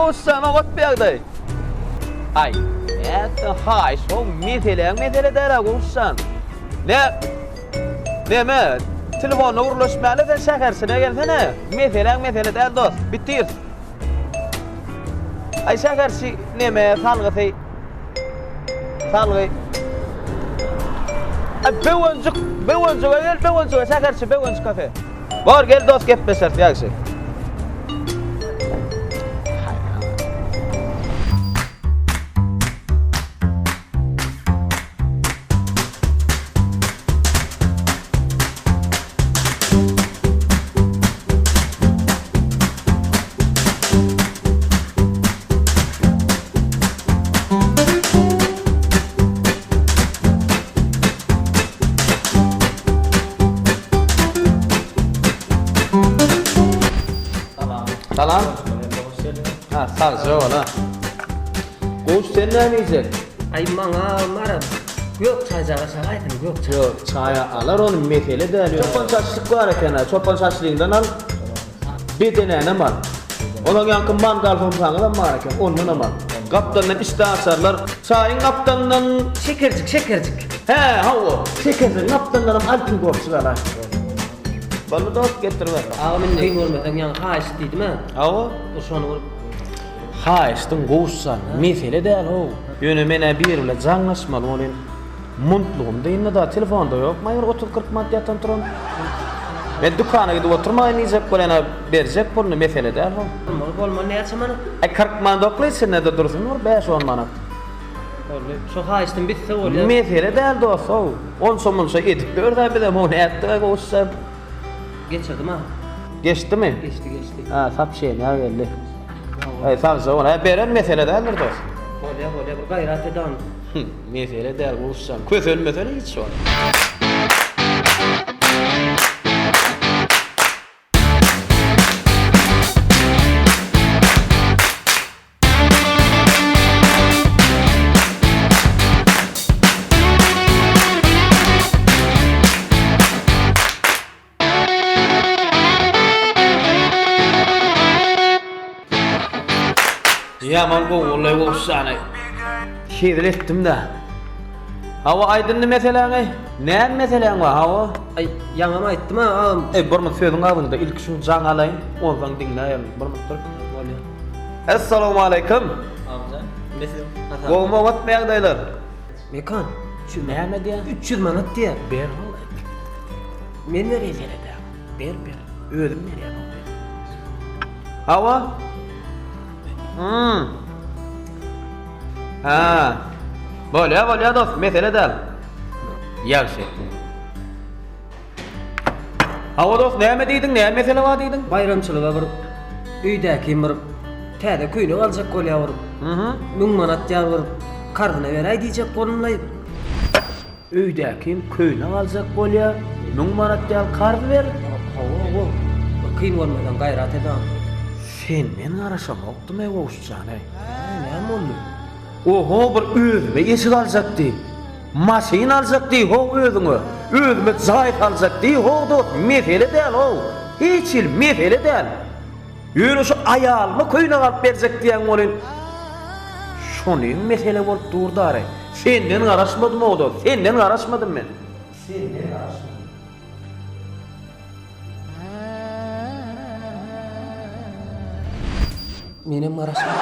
Gowuşjan, oňat bir ýagdaý. Aý, nätdiň haýyş, ho meseläň mesele däl-ä Gowuşjan. Nä, neme, telefonda gürleşmäli sen şäherçine gelsene. Meseläň mesele däl dost, bitir. Aý şäherçi neme salgysy, salgy. Aý Böwenjik, Böwenjige gel, Böwenjige, şäherçi Böwenjik kafe. Bor gel dost gepleşeris ýagşy. Salam. Salam. Ha, sagja bol ha. Goş sen näme iýjek? Aý maňa mara gök çaýjaga çagaýsyn, gök çaý. Ýok, çaýa alar ony mesele däl. Çopan şaşlyk bar eken ha, çopan şaşlygyňdan al. Bedenänem al. Onuň ýaňky mangal somsaňyzam bar eken, ondanam al. Gapdalyndan içde açarlar. Çaýyň gapdalyndan... Şekerjik, şekerjik. Hä, hawa. Şekerjigiň gapdalyndanam altyn gorçuk alaý. Boldy dost, getiriber. Agam indi kyn görmeseň ýaňy haýyşt diýdim-ä. Hawa. Şony bir Haýyşdyň gowuşjan, mesele däl-how. Ýöne men-ä biri bilen jaňlaşmaly bolýan. Muntlugym dyndy-da, telefonda ýokmaý bir otuz-kyrk manat ýatan turan. Men dükana gidip oturmaýyn diýjek bolýan-a, berjek puluny, mesele däl-how. Bolmaly, bolmaly näçe manat? Aý, 40 manat okla içinde-de dursun bir bäş-on manat. Boldy. Şo haýyşdym bitse bolýar. Mesele däl dost-ow. Onça-munça edip ýörüs-ä bizem, how nätdik-aý gowuşsam. Geçirdim a. Geçdimi? Geçdi, geçdi. Ha, sapşeniýa geldi. Aý, sagja bol. Hä, beren mesele däldir dost. Bolýa, bolýa, bir gaýrat et ony. Mesele däl, Guluşjan. Kösenmesene hiç wagt. Ýaman gowy boldy gowşany. Hezil etdim-dä. Hawa, aýt indi meseläňi. Näme meseläň bar, hawa? Aý, ýaňam aýtdym-a, agam. Eý, bir minut sözüň agzyňda, ilki şuny jaň alaýyn, onsoň diňläýerin. Bir minut dur. Bolýar. Essalawmaleýkim. Agam, mesele. Gowumy, oňatmy ýagdaýlar? Mekan, Näme diýýär? 300 manat diýýär. Ber ol. Men berýän. Mesele däl. Ber, ber. Özüm berýän ol. Hawa. Hmm. Ha. Bolýar, bolýar dost, mesele däl. Ýagşy. Hawa dost, näme diýdiň, näme mesele bar diýdiň? Baýramçylyga bir öýdäkim bir täze köýnek aljak bolýar bir. Mhm. 1000 manat ýaly bir karzyna beräý diýjek bolumlaý. Öýdäkim köýnek aljak bolýar, 1000 manat ýaly karz ber. Hawa, hawa. Bir kyn bolmasaň gaýrat et agam. Senden garaşamokdym-eý Gowşutjan-eý. Hä, näme boldy? Oho bir özüme eşik aljak diý. Maşyn aljak diý how özüňe. Özüme jaý saljak diý how dost mesele däl how. Hiç hili mesele däl. Ýöne şu aýalyma köýnek alyp berjek diýýäň welin şonyň mesele bolup dur dary. Senden garaşmadym how dost. Senden garaşmadym men. Senden garaşmadym. Menem garaşmadym.